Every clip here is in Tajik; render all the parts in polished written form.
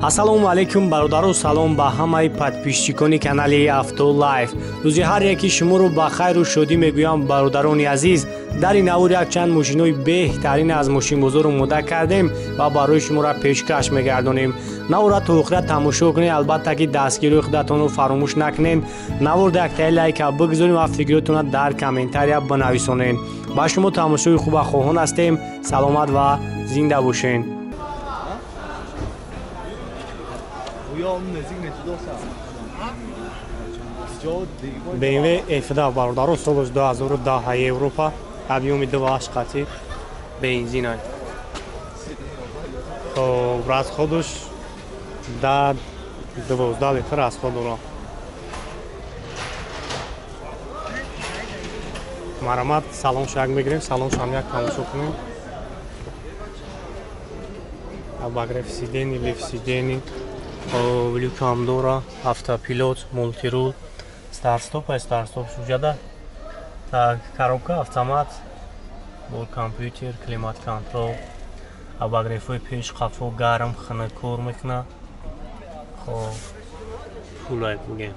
Ассалому алайкум бародару, салом ба ҳамаи подписчикони канали Авто Лайф. Рӯзи ҳар яки шуморо ба хайру шодӣ мегӯям, бародарони азиз. Дар ин навор якчанд мошинои беҳтарин аз мошинбозор омода кардем ва барои шуморо пешкаш мегардонем. Наворро то охира тамошо кунед, албатта ки дастгириҳои худатонро фаромӯш накунед. Наворда яктаи лайка бигузорем ва фикрҳоятонро дар комментария бинависонед. Ба шумо тамошои хуба хоҳон ҳастем. Саломат ва зинда бошед. BMW F10 бародаро, солаш 2010 Европа, объёми 2.8 қати бензин. Хоб, расходуш 12 литр расход дорад. Марамат салон шак мегирем, салон шам як тамошо кунем. Обогрев сидений, лифт сидений, люкам дора, автопилот, мультирул, старт-стоп, старт-стоп шуҷада. Так, коробка автомат, бо компютер, климат-контрол, обогревҳои пеш, қафо, гарм, хунук кор мекунад. Хоб, пулай бугем.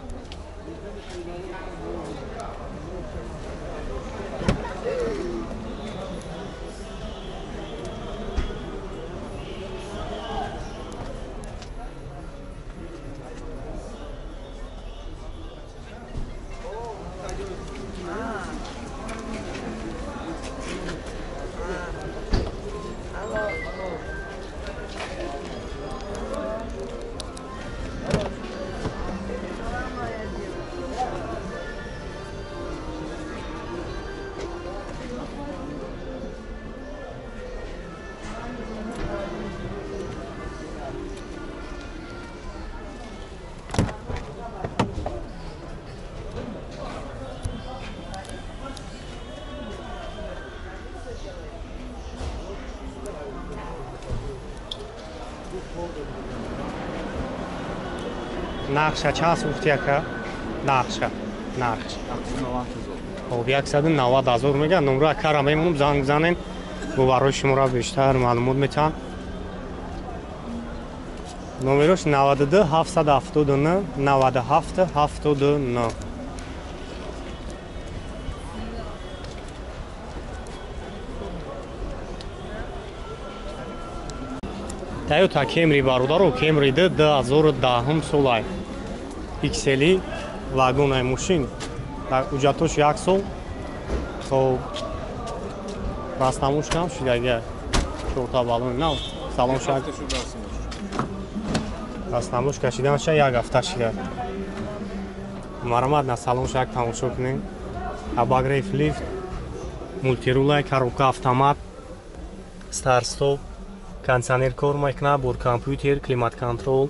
Нақша чанд гуфти ака? Нақша. Нарх. Хоб, 190 000 мегӯяд. Номро акара мемонам, занг бизанен. Бо барои шуморо бештар маълумот метиҳам. Номерош 92 779 97 79. Toyota Camry бародаро, Camry 2010 солай. XL вагонаи мошин. Дар ҳуҷҷатош як сол. Хоб, растамошкам шидагия. Чорта балон нав. Салон шак. Растамош кашиданша як ҳафта шида. Марамат на салон шак тамошо кунем. Обогрев лифт, мультирулай, коробка автомат, старт-стоп, кондиционер кор мекунад, бор компютер, климат-контрол.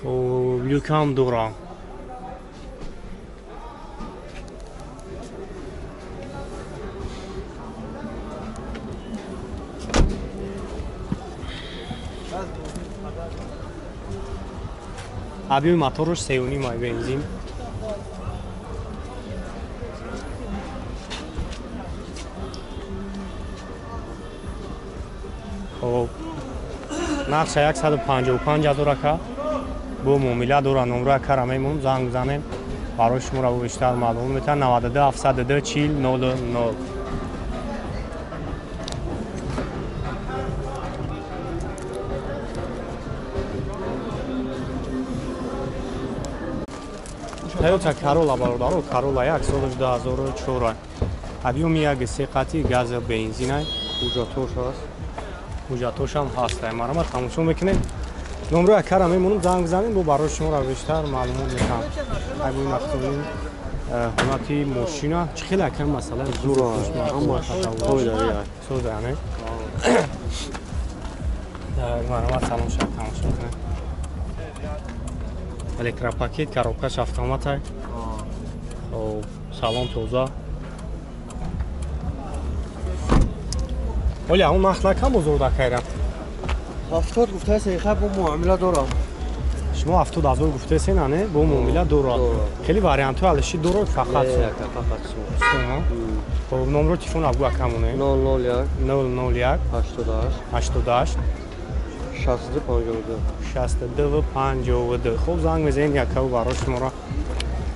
Хоб, люкам дора. Объёми мотораш 3.5 ай бензин. Хоб, нақша 155 000 ака. Бо муомила дора, номро акара мемонам, занг бизанем. Барои шуморо бештар маълумот метиҳам. 92 702 40 00. Toyota Corolla бародаро, Corolla 1 соли 2004. Объёми 1.3 қати газ бензин. Ҳуҷҷатош ҳаст. Ҳуҷҷатошам ҳаст. Марамат тамошо мекунем. Номро акара мемонам, занг бизанем, бо барои шуморо бештар маълумот метиҳам. Айбои махсуси ҳолати мошина чӣ хеле ака масъала зур ҳамаш соза, не? Марамат салон шак тамошо кунем. Электропакет, коробкаш автомат. Хоб, салон тоза. Оля, он нарх накам бозор дакайра? 70 гуфтаест, хай бо муомила дорам. Шумо 70 000 гуфтаесен, не? Бо муомила дорад. Хеле вариантҳо алиши дорад, фақат сум. Фақат сум. Хоб, номро телефон абгу акамоне. 001 001 88 88 62 52. 62 52. Хуб занг мезанед якав барои шуморо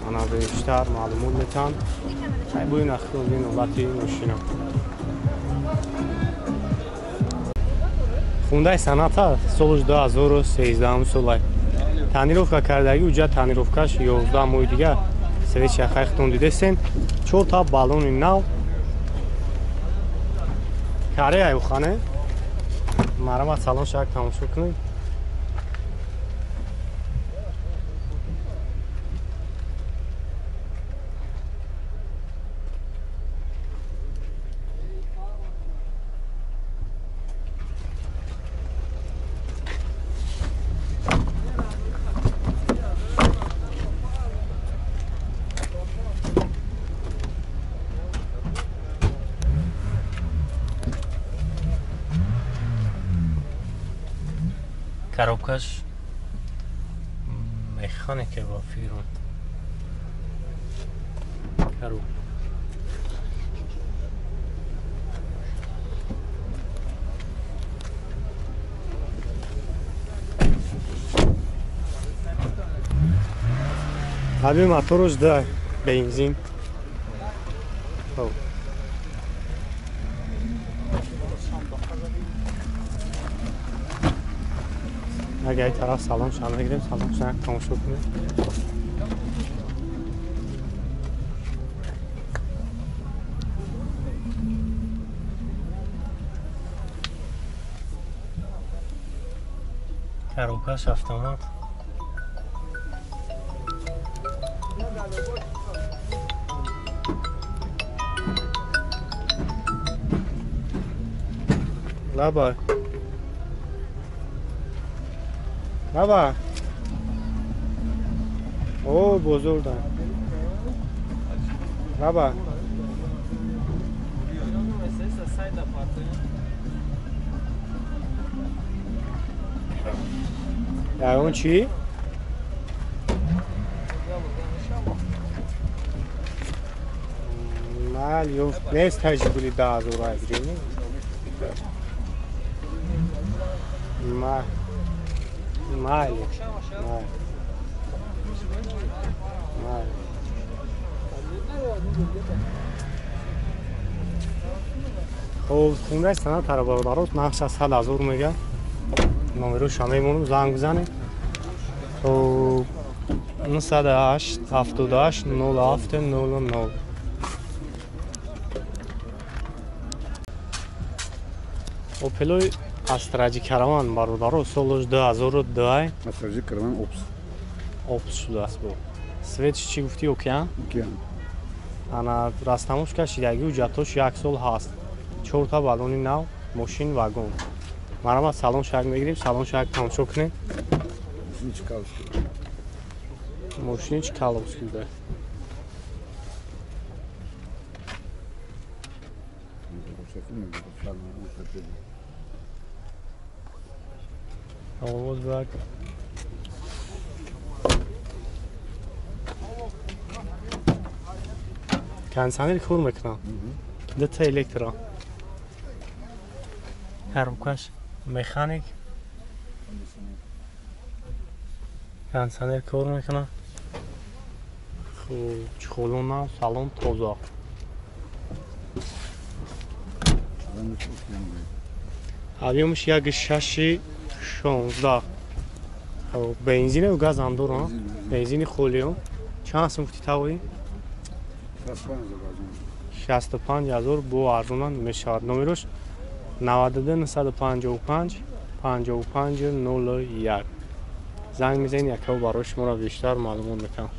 ана бештар маълумот метаҳанд. Хай бо ин ахлоқи навбати мошина. Хундай Соната соли 2013 солай. Тонировка кардаги уҷа тонировкаш 11 моҳи дига. Свет шахай хитон дидесен. 4 та баллони нав. Корея ухане. Марамат салон шак тамошо кунед. Коробкаш механика ба фирм. Короб. Аби моторуш да бензин. Агар ин тараф салон шам мегирем, салон шам тамошо кунем. Коробкаш автомат. Лаба. Баба. О, бузургам. Баба. Ягон чӣ? Мал ёфт нест таҷрибаи 10000 айгирем. Ма майли. Майли. Майли. Хуб, хундаи Соната бародарот нақш аз 100,000 мега. Номероша мемонам, занг бизанед. Хуб, 908 78 07 00. Опелои Астраҷи Караван бародаро соли 2002. Астраҷи Караван Опс. Опс шудааст бо. Свет чӣ гуфтӣ, океан? Океан. Ана растамош кашидаги ҳуҷҷатош 1 сол ҳаст. 4 та баллони нав, мошин, вагон. Марамат салон шак мегирем, салон шак тамошо кунем. Мошини Чкаловский. Мошини Чкаловский да. Овоз бак. Кондиционер кор мекунам. Дута электро. Коробкаш механик. Кондиционер кор мекунам. Хуб, чхолон нав, салон тоза. Объемш 1.6 16. Бензин ва газ ҳам дорам. Бензини холио. Чанд сум гуфтӣ тавои? 65,000 бо арзонан мешавад. Номерош 92 955 55 01. Занг мезанед, якав барои шуморо бештар маълумот метаҳам.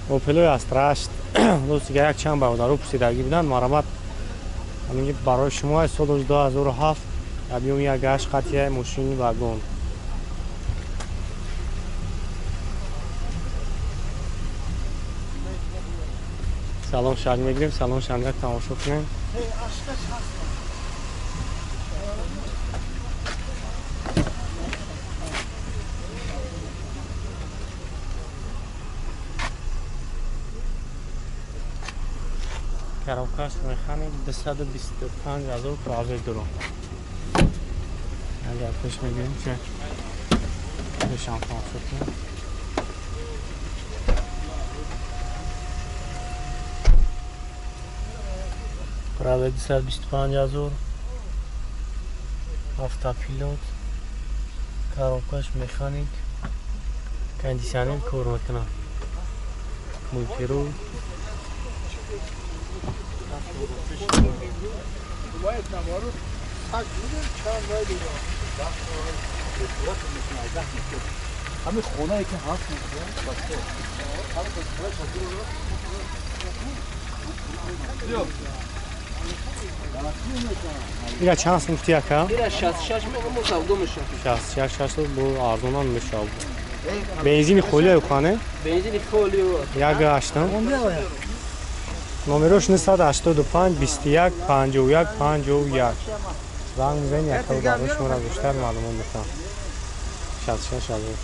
Опелои Астра 8 дӯст дигар якчанд бародаро пурсидагӣ буданд. Марамат ҳаминҷо барои шумо соли 2007 объёми 1.8 қатъия мошини вагон. Салон шак мегирем, салон шанга тамошо кунем. Коробкаш механик 225 ҳазор пробег дорад. Агар пеш мегирем че пешам тамошо кунем. Пробег 225 ҳазор. Автопилот. Коробкаш механик. Кондиционер кор мекунад. Мультирул. ҳамин хонае ки ҳаст ира чанд сум гуфти ака? Ира 66 мегӯм, савдо мешавад. 66 6 бо арзонам мешавад. Бензини холия хане? Бензини холия. 1.8. Номерош 985 21 51 51. Занг мизанед, яка барои шуморо бештар маълумот метавам. 66 ҳазор.